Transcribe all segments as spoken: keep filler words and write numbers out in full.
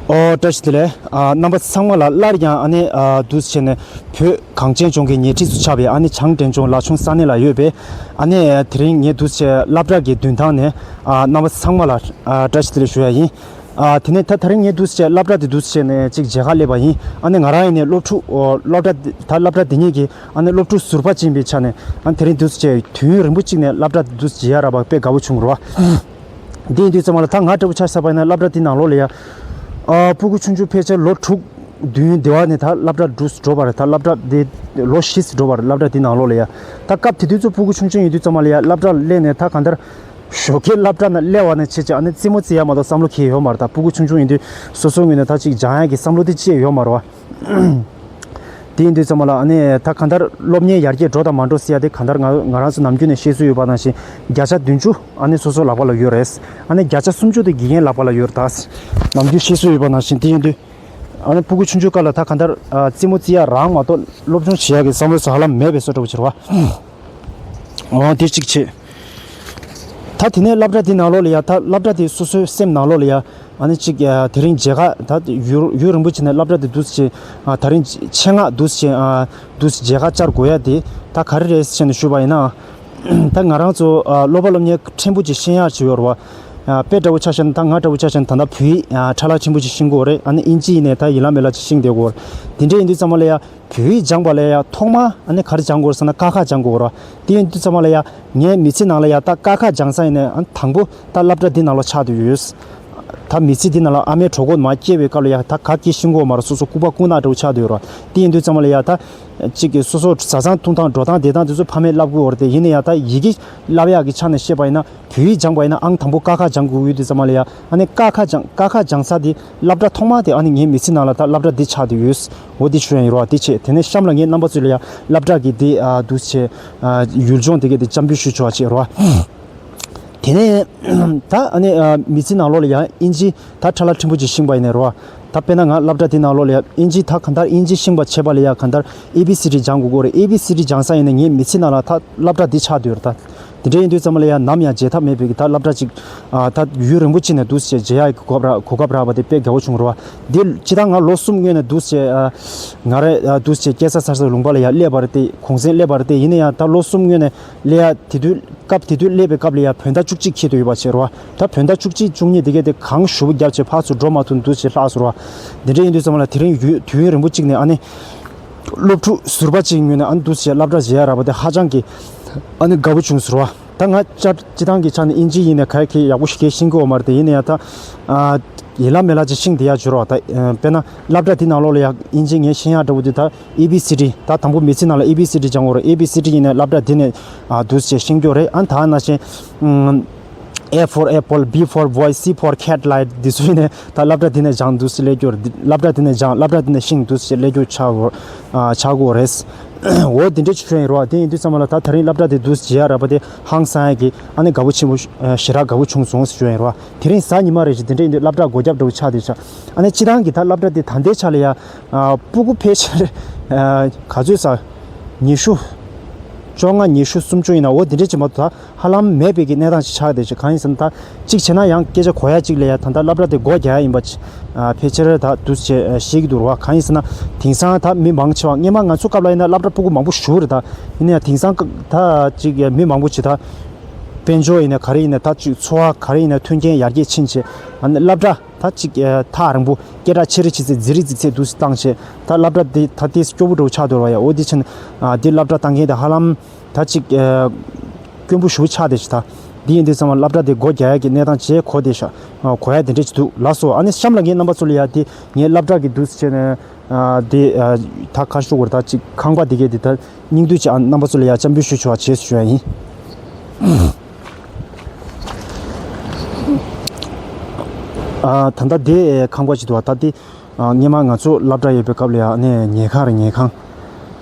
ཨོ་བཀྲ་ཤིས་བདེ་ལེགས། ཨ་རྣམ་པ་ཚང་མ་ལ་སླར་ཡང་ཨ་ནི་ཨ་འདུག་སེ་བྱས་ནས་བོད་གངས་ཅན་ལྗོངས་ཀྱི་ཉེ་འཁྲིས་སུ་ཆགས་པའི་ཨ་ནི་བྱང་འདྲེན་ལྗོངས་ལ་ཆུང་ས་གནས་ལ་ཡོད་པའི་ཨ་ནི་དེ་རིང་ངས་འདུག་སེ་བྱས་སློབ་གྲྭ་གི་མདུན་ཐང་ནས་ཨ་རྣམ་པ་ཚང་མ་ལ་ཨ་བཀྲ་ཤིས་བདེ་ལེགས་ཞུ་ཡ་ཡིན། ཨ་དེ་ནས་ད་དེ་རིང་ངས་འདུག་སེ་བྱས་སློབ་གྲྭ་དེ་འདུག་སེ་བྱས་ནས་ཅིག་མཇལ་ཁ་སླེབས་པ་ཡིན། ཨ་ནི་ང་རང་ཡིན་ནས་སློབ་ཕྲུག་ཨོ་སློབ་གྲྭ་དེ་ད་སློབ་གྲྭ་དེ་ཉིད་ཀྱི་ཨ་ནི་སློབ་ཕྲུག་ཟུར་པ་ཅིག་ཡིན་པའི་ཆ་ནས་ཨ་ནི་དེ་རིང་འདུག་སེ་བྱས་དུས་ཡུན་རིང་པོ་ཅིག་ནས་སློབ་གྲྭ་དེ་འདུག་སེ་མཇལ་ཡ་རག་པ་དཔེ་དགའ་པོ་བྱུང་རོ། འདི་ཡིན་དུས་ཙམ་པ་ལ་ད་ང་འདྲ་པོ་ཆ་བཞག་པ་ཡིན་ན་སློབ་གྲྭ་འདི་ནང་ལོགས་ལ་ཡ། ཨ་སྤུ་གུ་ཆུང་ཆུང་ཕལ་ཆེར་ལོ་དྲུག་བདུན་དེ་བ་ནས་ད་སློབ་གྲྭ་འགྲོ་འགྲོ་བར་ད་སློབ་གྲྭ་འདི་ལོ་བཞི་འགྲོ་བར་སློབ་གྲྭ་འདི་ནང་ལོགས་ལ་ཡ། ད་སྐབས་དེ་དུས་ཚོ་སྤུ་གུ་ཆུང་ཆུང་ཡིན་དུས་ཙམ་པ་ལ་ཡ་སློབ་གྲྭར་སླེབས་ནས་ད་གང་ལྟར་ཞོགས་ཀའི་སློབ་གྲྭ་ནང་སླེབས་པ་ནས་བྱས་བྱས་ཨ་ནི་རྩེད་མོ་རྩེ་ཡ་མ་གཏོགས་བསམ་བློ་འཁྱེར་ཡོད་མ་རེད། ད་སྤུ་གུ་ཆུང་ཆུང་ཡིན་དུས་སོ་སོའི་ངོས་ནས་ད་ཅིག་སྦྱང་ཡ་གི་བསམ་བློ་དེ་ཅི་ཡང་ཡོད་མ་རེད་བ། དེ་ཡིན་དུས་ཙམ་པ་ལ་ཨ་ནི་ད་གང་ལྟར་སློབ་གཉེར་ཡར་རྒྱས་འགྲོ་དང་མ་འགྲོ་ཟེར་ཡ་དེ་གང་ལྟར་ང་ང་རང་ཚོ་ནམ་རྒྱུན་ནས་བཤད་སྲོལ་ཡོད་པ་ནང་བཞིན་བརྒྱ་ཆ་བདུན་ཅུ་ཨ་ནི་སོ་སོ་ལག་པ་ལ་ཡོད་རེད། ཨ་ནི་བརྒྱ་ཆ་སུམ་ཅུ་དེ་དགེ་རྒན་ལག་པ་ལ་ཡོད་རེད། ད་ནམ་རྒྱུན་བཤད་སྲོལ་ཡོད་པ་ནང་བཞིན་དེ་ཡིན་དུས་ཨ་ནི་སྤུ་གུ་ཆུང་ཆུང་སྐབས་ལ་ད་གང་ལྟར་ཨ་རྩེད་མོ་རྩེ་ཡ་རང་མ་གཏོགས་སློབ་སྦྱོང་བྱེད་ཡ་གི་བསམ་བློ་ཚོ་ཧ་ལམ་མེད་པའི་བཟོ་འདྲ་པོ་ཅིག་རེད་བ། འོ་དེ་གཅིག་བྱས། ད་དེ་ནས་སློབ་གྲྭ་དེ་ནང་ལོགས་ལ་ཡ་ད་སློབ་གྲྭ་དེ་སོ་སོའི་སེམས་ནང་ལོགས་ལ་ཡ། ཨ་ནི་གཅིག་ཨ་དེ་རིང་མཇལ་ཁ་ད་ཡུན་ཡུན་རིང་པོ་བྱས་ནས་སློབ་གྲྭ་དེ་འདུག་སེ་ཨ་དེ་རིང་ཆེད་མངགས་འདུག་སེ་ཨ་འདུག་སེ་མཇལ་ཁ་བཅར་དགོས་ཡ་དེ་ད་ག་རེ་རེད་ཟེར་ནས་ཞུས་པ་ཡིན་ན། ད་ང་རང་ཚོ་ཨ་སློབ་པ་སློབ་གཉེར་ཕྲན་བུ་ཅིག་ཤེས་ཡག་ཅིག་ཡོད་རེད་བ། ཨ་དཔེ་འདྲ་བོ་ཆ་བཞག་ན་ད་ང་འདྲ་བོ་ཆ་བཞག་ན་ད་ལྟ་བོད་ཡིག་ཨ་ཕྲ་ལ་ཕྲན་བུ་ཅིག་ཤེས་ཀྱི་ཡོད་རེད། ཨ་ནི་ཨིན་ཇི་ཡིན་ནའི་ད་ཡིན་ལ་མེད་ལ་ཅིག་ཤེས་བསྡད་ཀྱི་ཡོད་རེད། དེ་འདྲ་ཡིན་དུས་ཙམ་པ་ལ་ཡ། བོད་ཡིག་སྦྱངས་པ་ལ་ཡ་ཐོག་མ་ཨ་ནི་ག་རེ་སྦྱང་དགོས་ཟེར་ན་ཀ་ཁ་སྦྱང་དགོས་ར། དེ་ཡིན་དུས་ཙམ་པ་ལ་ཡ་ངའི་མི་ཚེ་ནང་ལ་ཡ་ད་ཀ་ཁ་སྦྱང་ས་ཡིན་ནའི་ཨ་ནི་དང་པོ་ད་སློབ་གྲྭ་འདི་ནང་ལ་ཆགས་བསྡད་ཡོད། ད་མི་ཚེ་འདི་ནང་ལ་ཨ་མའི་གྲོད་ཁོག་མར་སྐྱེས་པའི་སྐབས་ལ་ཡ་ད་ག་གེ་ཤེས་ཀྱི་ཡོད་མ་རེད། སོ་སོ་ལྐུགས་པ་ལྐུགས་ནག་འདྲ་བོ་ཆགས་བསྡད་ཡོད་ར། དེ་ཡིན་དུས་ཙམ་པ་ལ་ཡ་ད་གཅིག་གི་སོ་སོ་བཟའ་ཚང་འཐུང་སྟངས་འགྲོ་སྟངས་བསྡད་སྟངས་དེ་ཚོ་ཕ་མས་བསླབ་ཀྱི་ཡོད་རེད། དེ་ཡིན་ན་ཡ་ད་ཡི་གེ་བསླབ་ཡག་གི་ཆ་ནས་བཤད་པ་ཡིན་ན། བོད་ཡིག་སྦྱངས་པ་ཡིན་ན་ཨང་དང་པོ་ཀ་ཁ་སྦྱང་དགོས་ཡོད་དུས་ཙམ་པ་ལ་ཡ། ཨ་ནི་ཀ་ཁ་སྦྱང་ཀ་ཁ་སྦྱང་ས་དེ་སློབ་གྲྭ་ཐོག་མ་དེ་ཨ་ནི་ངའི་མི་ཚེ་ནང་ལ་ད་སློབ་གྲྭ་འདི་ཆགས་བསྡད་ཡོད། འོ་འདི་ཞུ་ཡ་ཡིན་རོ། འདི་བྱས་དེ་ནས་གཤམ་ལ་ངས་རྣམ་པ་ཚོ་ལ་ཡ་སློབ་གྲྭ་གི་འདི་ཨ་འདུག་བྱས་ཨ་ཡུལ་ལྗོངས་དེ་གའི་འདི་འཆམ་འབུལ་ཞུ་ཆོག་བྱས་རོ། དེ་ནས་ད་ཨ་ནི་ཨ་མི་ཚེ་ནང་ལོགས་ལ་ཡ་ཨིན་ཇི་ད་ཕྲ་ལ་ཕྲན་བུ་ཅིག་ཤེས་པ་ཡིན་ནས་རོ། ད་དཔེར་ན་ང་སློབ་གྲྭ་དེ་ནང་ལོགས་ལ་ཡ་ཨིན་ཇི་ད་གང་ལྟར་ཨིན་ཇི་ཤེས་པ་བྱས་པ་ལ་ཡ་གང་ལྟར་ཨེ་བི་སི་ཌི་སྦྱང་དགོས་ཀྱི་རེད། ཨེ་བི་སི་ཌི་སྦྱང་ས་ཡིན་ན་ངའི་མི་ཚེ་ནང་ལ་ད་སློབ་གྲྭ་འདི་ཆགས་བསྡད་ཡོད་རེད་ད། དེ་འདྲ་ཡིན་དུས་ཙམ་པ་ལ་ཡ་ནམ་ཡང་བརྗེད་ཐབས་མེད་པའི་གི་ད་སློབ་གྲྭ་ཅིག་ཨ་ད་ཡུན་རིང་པོ་ཅིག་ནས་འདུག་སེ་བྱས་བརྗེད་ཡག་གི་གོ་སྐབས་རག་གོ་སྐབས་རག་པ་དེ་དཔེ་དགའ་བོ་བྱུང་རེད་བ། འདི་སྤྱིར་བཏང་ང་ལོ་གསུམ་སྔོན་ནས་འདུག་སེ་ཨ་ང་རེ་ཨ་འདུག་སེ་སྐྱེས་ས་གསར་ས་ལུང་པ་ལ་ཡ་སླེབས་པ་རེད་དེ་གུང་སེང་སླེབས་པ་རེད་དེ་ཡིན་ན་ཡང་ད་ལོ་གསུམ་སྔོན་ནས་སླེབས་ཡ་དེ་དུས་སྐབས་དེ་དུས་སླེབས་པའི་སྐབས་ལ་ཡ་བོད་ཟླ་བཅུ་གཅིག་འཁེལ་དུ་ཡོད་པ་བྱས་རེད་བ། ད་བོད་ཟླ་བཅུ་གཅིག་བཅུ་གཉིས་དེ་གས་དེ་གང་ཞུ་བ་བརྒྱབ་བྱས་ཕར་ཚུར་འགྲོ་མ་ཐུབ་འདུག་སེ་ལྷག་སོང་རེད་བ། འདི་འདྲ་ཡིན་དུས་ཙམ་པ་ལ་དེ་རིང་ཡུན་དུས་ཡུན་རིང་པོ་གཅིག་ནས་ཨ་ནི། སློབ་ཕྲུག་ཟུར་པ་གཅིག་ངོས་ནས་ཨ་ནི་འདུག་སེ་སློབ་གྲྭ་མཇལ་ཡ་རག་པ་དེ་ཧ་ཅང་གི་ཨ་ནི་དགའ་བོ་བྱུང་ཟེར་བ། ད་ང་ཅག་སྤྱི་བཏང་གི་ཆ་ནས་ཨིན་ཇི་ཡིན་ནའི་ག་གེ་ཡག་པོ་ཞིག་གེ་ཤེས་ཀྱི་ཡོད་མ་རེད་དེ་ཡིན་ན་ཡང་ད་ཨ་ཡིན་ལ་མེད་ལ་ཅིག་ཤེས་བསྡད་ཡ་བྱུང་རོགས། ད་ཨ་དཔེར་ན་སློབ་གྲྭ་དེ་ནང་ལོགས་ལ་ཡ་ཨིན་ཇི་ངས་ཤེས་ཡ་འདྲ་བོ་དེ་ད་ཨེ་བི་སི་ཌི་ད་དང་པོ་མི་ཚེ་ནང་ལ་ཨེ་བི་སི་ཌི་སྦྱང་དགོས་རེད། ཨེ་བི་སི་ཌི་ཡིན་ནའི་སློབ་གྲྭ་དེ་ནས་ཨ་འདུག་སེ་ཤེས་ཀྱི་ཡོད་རེད། ཨ་ད་ནང་བཞིན་ཨ། A for apple, B for boy, C for cat ལབ་འདི་ཚོ་ཡིན་ནའི་ད་སློབ་གྲྭ་འདི་ནས་སྦྱངས་འདུག་སེ་སླེབས་ཀྱི་ཡོད་རེད། སློབ་གྲྭ་འདི་ནས་སྦྱངས་སློབ་གྲྭ་འདི་ནས་ཤེས་འདུག་སེ་སླེབས་ཀྱི་ཡོད་ཆགས་ཡོད་ཨ་ཆགས་ཀྱི་ཡོད་རེད། འོ་འདི་འདྲ་ཅིག་ཞུ་ཡ་ཡིན་རོ། དེ་ཡིན་དུས་ཙམ་པ་ལ་ད་ད་རིང་སློབ་གྲྭ་འདི་འདུག་སེ་མཇལ་ཡ་རག་པ་དེ་ཧང་སང་ཡ་གི་ཨ་ནི་དགའ་བོ་ཆེན་པོ་ཨ་ཞེ་དྲག་དགའ་བོ་བྱུང་སོང་ཟེར་ཞུ་ཡ་ཡིན་རོ། དེ་རིང་གཟའ་ཉི་མ་རེད་ཅིག་འདི་འདྲ་ཡིན་དུས་སློབ་གྲྭ་སྒོ་རྒྱབ་འདྲ་བོ་ཆགས་བསྡད་ཤག་ཨ་ནི་སྤྱིར་བཏང་གི་ད་སློབ་གྲྭ་འདི་ད་ལྟའི་ཆ་ལ་ཡ་ཨ་སྤུ་གུ་ཕལ་ཆེར་ཨ་ག་ཚོད་ས་ཉི་ཤུ་བཅོ་ལྔ་ཉི་ཤུ་སུམ་ཅུ་ཡིན་ན་འོ་འདི་འདྲ་ཅིག་མ་གཏོགས་ད། ཧ་ལམ་མེད་པའི་གི་གནས་སྟངས་ཤིག་ཆགས་བསྡད་ཤག་གང་ཡིན་ཟེར་ན་ད་གཅིག་བྱས་ན་ཡང་སྐད་ཆ་གོ་ཡ་གཅིག་ལ་ཡ་ད་ལྟ་སློབ་གྲྭ་དེ་སྒོ་རྒྱག་ཡ་ཡིན་པ་ཅིག་ཨ་ཕལ་ཆེར་ད་འདུག་སེ་ཤེས་ཀྱི་འདུག་ར་བ། གང་ཡིན་ཟེར་ན་དེང་སང་ད་མི་མང་ཆེ་བ་སྔས་མ་ང་ཚོ་སྐབས་ལ་ཡིན་ན་སློབ་གྲྭ་སྤུ་གུ་མང་པོ་ཞེ་པོ་རེད། ད་ཡིན་ན་ཡང་དེང་སང་ད་གཅིག་མི་མང་པོ་ཅིག་ད་དཔལ་འབྱོར་ཡིན་ན་ག་རེ་ཡིན་ན་ད་གཅིག་འཚོ་བ་ག་རེ་ཡིན་ན་མཐུན་རྐྱེན་ཡར་རྒྱས་ཕྱིན་བྱས་ཨ་ནི་སློབ་གྲྭ་ད་གཅིག་ཨ་ཐག་རིང་པོ་སྐད་གྲགས་ཆེ་རུ་ཕྱིན་ཚེ་འཛིན་རིགས་འཛིན་ཚད་འདུག་སེ་བཏང་བྱས་ད་སློབ་གྲྭ་དེ་ད་ཏོག་ཙམ་སྐྱོ་པོ་འདྲ་བོ་ཆགས་འདུག་ར་བ། ཡ་འོ་དེ་ཕྱིན་ཨ་དེ་སློབ་གྲྭ་བཏང་མཁན་དེ་ཧ་ལམ། ད་ཅིག་ཨ། དཀོན་པོ་ཞེ་པོ་ཆགས་བསྡད་ཤག་ད། འདི་ཡིན་དུས་ཙམ་པ་སློབ་གྲྭ་དེ་སྒོ་རྒྱག་ཡ་གི་གནས་སྟངས་བྱས་གོ་བསྡད་ཤག་ཨ། གོ་ཡ་དེ་འདྲ་ཅིག་འདུག་ལགས་སོ། ཨ་ནི་གཤམ་ལ་ངས་རྣམ་པ་ཚོ་ལ་ཡ་དེ་ངས་སློབ་གྲྭ་གི་འདུག་སེ་བྱས་ནས་ཨ། དེ་ཨ། ད་ཁ་ཤོ་གོར་ད་ཅིག་ཁང་པ་དེ་གས་དེ་ད་སྙིང་བསྡུས་ཅིག་ཨ། རྣམ་པ་ཚོ་ལ་ཡ་འཆམ་འབུལ་ཞུ་ཆོག་པ་བྱས་ཞུ་ཡ་ཡིན། ཨ། ད་ལྟ་དེ་ཁང་པ་ཅིག་འདུག་བ། ད་དེ། ཨ། སྔོན་མ་ང་ཚོ་སློབ་གྲྭ་ཡོད་པའི་སྐབས་ལ་ཡང་ནས་ཉལ་ཁང་རེད་ཉལ་ཁང་།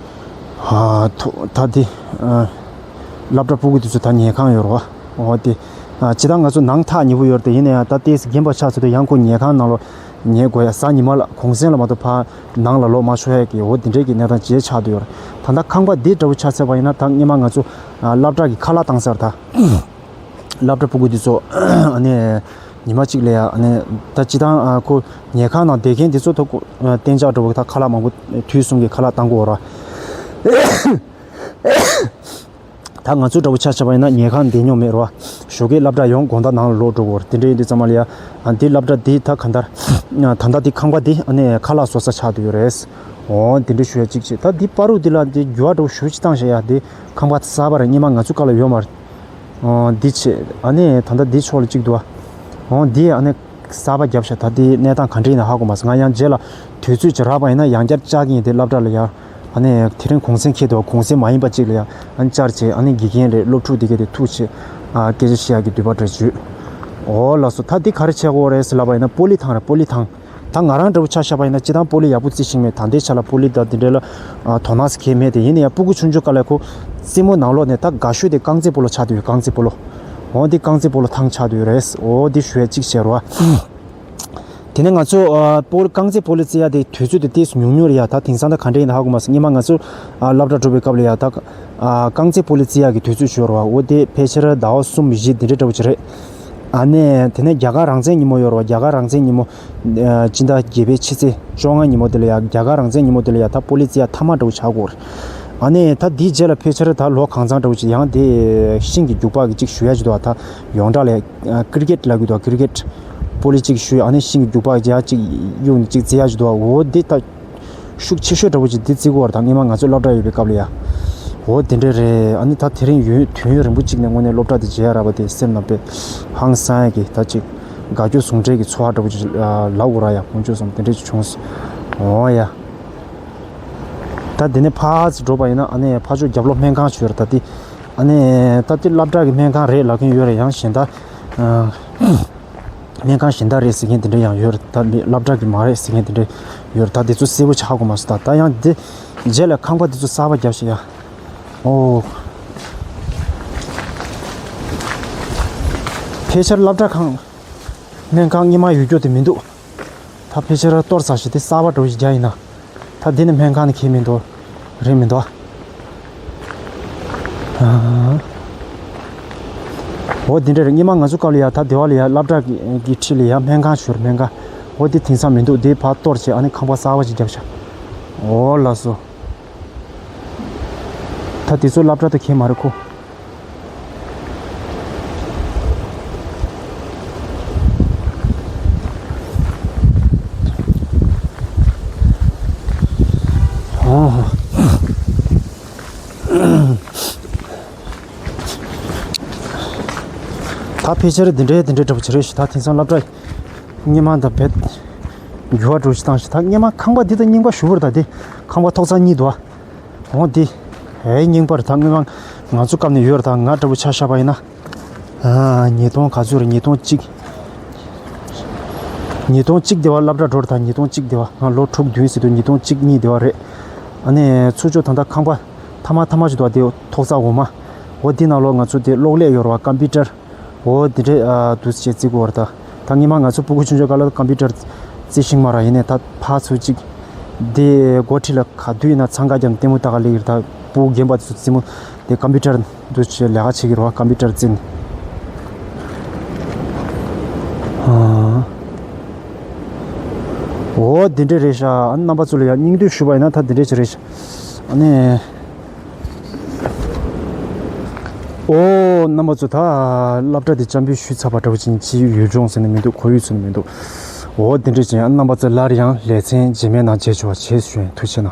ཨ། ཐོ་ད་དེ། ཨ། སློབ་གྲྭ་སྤུ་གུ་དེ་ཚོ་ད་ཉལ་ཁང་ཡོད་རེད་བ། འོ་དེ། ཨ། སྤྱིར་བཏང་ང་ཚོ་ནང་ཐག་ཉེ་པོ་ཡོད་རེད་དེ་ཡིན་ན་ཡང་ད་ལྟའི་རྒན་པ་ཆགས་ཚར་དུས་ཡང་ཁོ་ཉལ་ཁང་ནང་ལོགས་ཉལ་དགོས་ཡ། གཟའ་ཉི་མ་ལ་གུང་སེང་ལ་མ་གཏོགས་ཕར་ནང་ལ་ལོག་མ་ཆོག་ཡ་གི་འོ་དེ་འདྲའི་གི་གནས་སྟངས་ཅིག་ཆགས་བསྡད་ཡོད་རེད། ད་ལྟ་ཁང་པ་འདི་འདྲ་བོ་ཆགས་ཚར་བ་ཡིན་ན་ད་སྔོན་མ་ང་ཚོ། ཨ། སློབ་གྲྭ་གི་ཁ་ལག་བཏང་ས་རེད་ད། སློབ་གྲྭ་སྤུ་གུ་དེ་ཚོ། ཨ་ནི། ཉི་མ་གཅིག་ལ་ཡ་ཨ་ནི་ད་སྤྱི་བཏང་ཨ་ཁོ་ཉལ་ཁང་ནང་བསྡད་མཁན་དེ་ཚོ་ད་ཁོ་ཨ་གཏན་འཇགས་འགྲོ་བ་ད་ཁ་ལག་མང་པོ་དུས་གསུམ་གྱི་ཁ་ལག་བཏང་དགོས་ར། ད་ང་ཚོ་འདྲ་བོ་ཆ་བཞག་པ་ཡིན་ན་ཉལ་ཁང་བསྡད་མྱོང་མེད་ར། ཞོགས་ཀས་སློབ་གྲྭ་ཡོང་དགོང་དག་ནང་ལ་ལོག་འགྲོ་དགོས་ར། དེ་འདྲ་ཡིན་དུས་ཙམ་པ་ལ་ཡ་ཨ་འདི་སློབ་གྲྭ་འདི་ད་གང་ལྟར་ད་ལྟ་འདི་ཁང་པ་འདི་ཨ་ནི་ཁ་ལག་བཟོ་ས་ཆགས་བསྡད་ཡོད་རེད། འོ་དེ་འདྲ་ཞུ་ཡ་གཅིག་བྱས། ད་འདི་བར་དུ་འདི་ལ་འདི་འགྱུར་བ་འདྲ་བོ་ཞེ་པོ་ཅིག་བཏང་བཞག་ཡ། འདི་ཁང་པ་གསར་པ་རེད། སྔོན་མ་ང་ཚོ་སྐབས་ལ་ཡོད་མ་རེད། འོ་འདི་བྱས། ཨ་ནི་ད་ལྟ་འདི་ཕྱོགས་ལ་གཅིག་འདུག་ཨ། འོ་འདི་ཨ་ནི་གསར་པ་བརྒྱབ་ཤག་ད་འདི་གནས་སྟངས་ག་འདྲ་ཡིན་ན་ཧ་གོ་མ་སོང་། ང་ཡང་རྗེས་ལ་དུས་ཚོད་ཅིག་རག་པ་ཡིན་ན་ཡང་བསྐྱར་བཅར་གྱི་ཡིན། དེ་སློབ་གྲྭ་ལ་ཡང་ཨ་ནི་དེ་རིང་གུང་སེང་འཁེལ་འདུག་གུང་སེང་མ་ཡིན་པ་གཅིག་ལ་ཡང་ཨ་ནི་བཅར་བྱས། ཨ་ནི་དགེ་རྒན་རེད། སློབ་ཕྲུག་དེ་གས་དེ་ཐུག་བྱས་ཨ་སྐད་ཆ་བཤད་ཡག་གི་འདོད་པ་འདྲ་བྱོས། འོ་ལགས་སོ། ད་འདི་ག་རེ་བྱེད་དགོས་རེད་ཟེར་ལབ་པ་ཡིན་ན་པོ་ལི་ཐང་རེད། པོ་ལི་ཐང་། ད་ང་རང་འདྲ་བོ་ཆ་བཞག་པ་ཡིན་ན་སྤྱིར་བཏང་པོ་ལི་ཡག་པོ་རྩི་ཤེས་མེད། ད་ལྟའི་ཆ་ལ་པོ་ལི་དང་དེ་འདྲ་ལ་ཨ་དོ་སྣང་གང་ཡང་མེད་དེ། ཡིན་ན་ཡང་སྤུ་གུ་ཆུང་ཆུང་སྐབས་ལ་ཁོ་རྩེད་མོ་ནང་ལོགས་ནས་ད་དགའ་ཤོས་དེ་རྐང་རྩེད་སྤོ་ལོ་ཆགས་བསྡད་ཡོད། རྐང་རྩེད་སྤོ་ལོ། འོ་འདི་རྐང་རྩེད་སྤོ་ལོ་ཐང་ཆགས་བསྡད་ཡོད་རེད། འོ་འདི་ཞུ་ཡ་གཅིག་བྱས་རོགས། དེ་ནས་ང་ཚོ་ཨ་པོ་རྐང་རྩེད་སྤོ་ལོ་རྩེ་ཡ་དེ་དུས་ཚོད་དེ་ཏོག་ཙམ་ཉུང་ཉུང་རེད་ཡ། ད་དེང་སང་ད་ག་འདྲ་ཡིན་ན་ཧ་གོ་མ་སོང་། སྔོན་མ་ང་ཚོ་ཨ་སློབ་གྲྭ་འགྲོ་བའི་སྐབས་ལ་ཡ་ད་ཨ་རྐང་རྩེད་སྤོ་ལོ་རྩེ་ཡ་གི་དུས་ཚོད་ཅིག་ཡོད་རེད་བ། འོ་དེ་ཕལ་ཆེར་ཟླ་བ་གསུམ་བཞི་དེ་འདྲ་འདྲ་བོ་ཅིག་རེད། ཨ་ནི་དེ་ནས་རྒྱ་གར་རང་བཙན་ཉིན་མོ་ཡོད་རེད་བ། རྒྱ་གར་རང་བཙན་ཉིན་མོ་ཨ་སྤྱི་ཟླ་བརྒྱད་པའི་ཕྱི་ཚེས་བཅོ་ལྔ་ཉིན་མོ་དེ་ལ་ཡ། རྒྱ་གར་རང་བཙན་ཉིན་མོ་དེ་ལ་ཡ་ད་པོ་ལི་རྩེ་ཡ་མཐའ་མ་འདྲ་བོ་ཆགས་ཀྱི་ཡོད་རེད། ཨ་ནི་ད་དེའི་རྗེས་ལ་ཕལ་ཆེར་ད་ལོ་གང་ཚང་འདྲ་བོ་ཅིག་ཡང་དེ་ཤིང་གི་རྒྱུག་པ་གི་ཅིག་ཞུ་ཡ་ཅིག་འདུག་ད་ཡོངས་གྲགས་ལ་ཡ་ཀི་རི་ཀེཊ་ལབ་ཀྱི་འདུག་ཀི་རི་ཀེཊ་པོ་ལི་ཅིག་ཞུ། ཨ་ནི་ཤིང་གི་རྒྱུག་པ་ཡ་ཅིག་གཡུག་ནས་ཅིག་རྩེ་ཡ་ཅིག་འདུག་འོ་འདི་ད་ཤུགས་ཆེ་ཤོས་འདྲ་བོ་ཅིག་འདི་བརྩི་གི་ཡོད་རེད། ད་སྔོན་མ་ང་ཚོ་སློབ་གྲྭ་ཡོད་པའི་སྐབས་ལ་ཡ། འོ་དེ་འདྲ་རེད། ཨ་ནི་ད་དེ་རིང་ཡུན་དུས་ཡུན་རིང་པོ་ཅིག་ནས་དངོས་གནས་སློབ་གྲྭ་དེ་མཇལ་ཡ་རག་པ་དེ་སེམས་ནང་དཔེ་ཧང་སང་ཡ་གི་ད་ཅིག་དགའ་སྐྱོ་ཟུང་འབྲེལ་གྱི་ཚོར་བ་འདྲ་བོ་ཅིག་ལབ་དགོས་ར་ཡ། དཀོན་མཆོག་གསུམ་དེ་འདྲ་ཅིག་བྱུང་སོང་། འོ་ཡ། ད་དེ་ནས་ཕར་ཙམ་འགྲོ་བ་ཡིན་ན་ཨ་ནི་ཕར་ཕྱོགས་རྒྱབ་ལོགས་སྨན་ཁང་ཅིག་ཡོད་རེད། ད་དེ་ཨ་ནི་ད་དེ་སློབ་གྲྭ་གི་སྨན་ཁང་རེད་ལབ་མཁན་ཡོད་རེད། ཡང་གཞན་དག་ཨ། སྨན་ཁང་གཞན་དག་རེད་ཟེར་མཁན་དེ་འདྲ་ཡང་ཡོད་རེད། ད་མི་སློབ་གྲྭ་གི་མ་རེད་ཟེར་མཁན་དེ་འདྲ་ཡོད་རེད། ད་དེ་ཚོ་གསལ་པོ་ཆགས་གོ་མ་སོང་། ད་ད་ཡང་དེ་རྗེས་ལ་ཁང་པ་དེ་ཚོ་གསར་པ་བརྒྱབ་ཤག་ཡ། ཨོ། ཕལ་ཆེར་སློབ་གྲྭ་ཁང་སྨན་ཁང་སྔོན་མ་ཡོད་རྒྱུ་དེ་མི་འདུག་ད་ཕལ་ཆེར་གཏོར་ཚར་ཤག་དེ་གསར་པ་འདྲ་བོ་ཞིག་བརྒྱབ་ཡིན་ན། ད་འདི་ནི་སྨན་ཁང་ནི་ཁེལ་མི་འདུག་རེད་མི་འདུག་ཨ། འོ་འདི་འདྲ་རེད། སྔོན་མ་ང་ཚོ་སྐབས་ལ་ཡ་ད་སྡེ་བ་ལ་ཡ་སློབ་གྲྭ་གི་གི་འཁྲིས་ལ་ཡ་སྨན་ཁང་ཞིག་ཡོད་རེད། སྨན་ཁང་། འོ་དེ་དེང་སང་མི་འདུག་དེ་ཕར་གཏོར་བྱས་ཨ་ནི་ཁང་པ་གསར་པ་ཞིག་བརྒྱབ་ཤག་འོ་ལགས་སོ། ད་དེ་ཚོ་སློབ་གྲྭ་དེ་ཁེལ་མ་རེད་ཁོ། ད་ཕལ་ཆེར་འདི་འདྲའི་འདི་འདྲའི་འདྲ་པོ་ཅིག་རེད་ཤག་ད་དེང་སང་སློབ་གྲྭ་སྔོན་མ་དང་རྦད་འགྱུར་བ་འགྲོ་ཞིག་བཏང་ཤག་ད་སྔོན་མ་ཁང་པ་འདི་དང་རྙིང་པ་ཞེ་པོ་རེད། ད་འདི་ཁང་པ་ཐོག་རྩེག་གཉིས་འདུག་ཨ། འོ་འདི་ཨེ་རྙིང་པ་རེད། ད་སྔོན་མ་ང་ཚོ་སྐབས་ནས་ཡོད་རེད། ད་ང་འདྲ་པོ་ཆ་བཞག་པ་ཡིན་ན། ཨ། ཉིས་སྟོང་ག་ཚོད་རེད། ཉིས་སྟོང་གཅིག་ཉིས་སྟོང་གཅིག་དེ་བ་སློབ་གྲྭ་འགྲོ་རེད། ད་ཉིས་སྟོང་གཅིག་དེ་བ་ང་ལོ་དྲུག་བདུན་ཟེར་དུས་ཉིས་སྟོང་གཅིག་གཉིས་དེ་བ་རེད། ཨ་ནི་ཚུར་ཕྱོགས་ད་ལྟ་ཁང་པ་མཐའ་མ་མཐའ་མ་ཞིག་འདུག་པ། དེ་ཐོག་རྩེག་འོག་མ། འོ་འདི་ནང་ལོགས་ང་ཚོ་དེ་གློག་ཀླད་ཡོད་རེད་པ། ཀམ་པུ་ཊར། འོ་འདི་འདྲས་ཨ་འདུག་སེ་བྱས་བརྩི་གི་ཡོད་རེད། ད་ད་སྔོན་མ་ང་ཚོ་སྤུ་གུ་ཆུང་ཆུང་སྐབས་ལ་ཀམ་པུ་ཊར་རྩེ་ཤེས་མ་རེད། ཡིན་ནའི་ད་ཕར་ཚུར་ཅིག་དེ་སྒོ་ཁྲིད་ལ་ག་དུས་ཡིན་ན་འཚང་ཁ་བརྒྱབ་ནས་ལྟད་མོ་ལྟ་ག་སླེབས་ཀྱི་རེད། ད་སྤུ་གུ་རྒན་པ་དེ་ཚོ་རྩེད་མོ་དེ་ཀམ་པུ་ཊར་འདུག་སེ་ལས་ཀ་བྱེད་ཀྱི་རེད་པ། ཀམ་པུ་ཊར་རྩེ་ནས། ཨ། འོ་འདི་འདྲས་རེད་ཤག་ཨ་རྣམ་པ་ཚོ་ལ་ཡང་སྙིང་བསྡུས་ཞུས་པ་ཡིན་ན་ད་འདི་འདྲས་ཅིག་རེད་ཤག་ཨ་ནི། ཨོ་རྣམ་པ་ཚོ། ད་སློབ་གྲྭ་འདི་སྤྱན་འབུལ་ཞུས་ཚར་བ་འདྲ་བོ་ཅིག་ཡིན། ཅིག་ཡུལ་ལྗོངས་ཟེར་ནས་མི་འདུག་ཁོར་ཡུག་ཟེར་ནས་མི་འདུག་འོ་འདི་འདྲས་ཅིག་ཡིན། རྣམ་པ་ཚོ་སླར་ཡང་ལེ་ཚན་རྗེས་མའི་ནང་མཇལ་ཆོག་པ་བྱེད་ཞུ་ཡིན། ཐུགས་རྗེ་གནང་།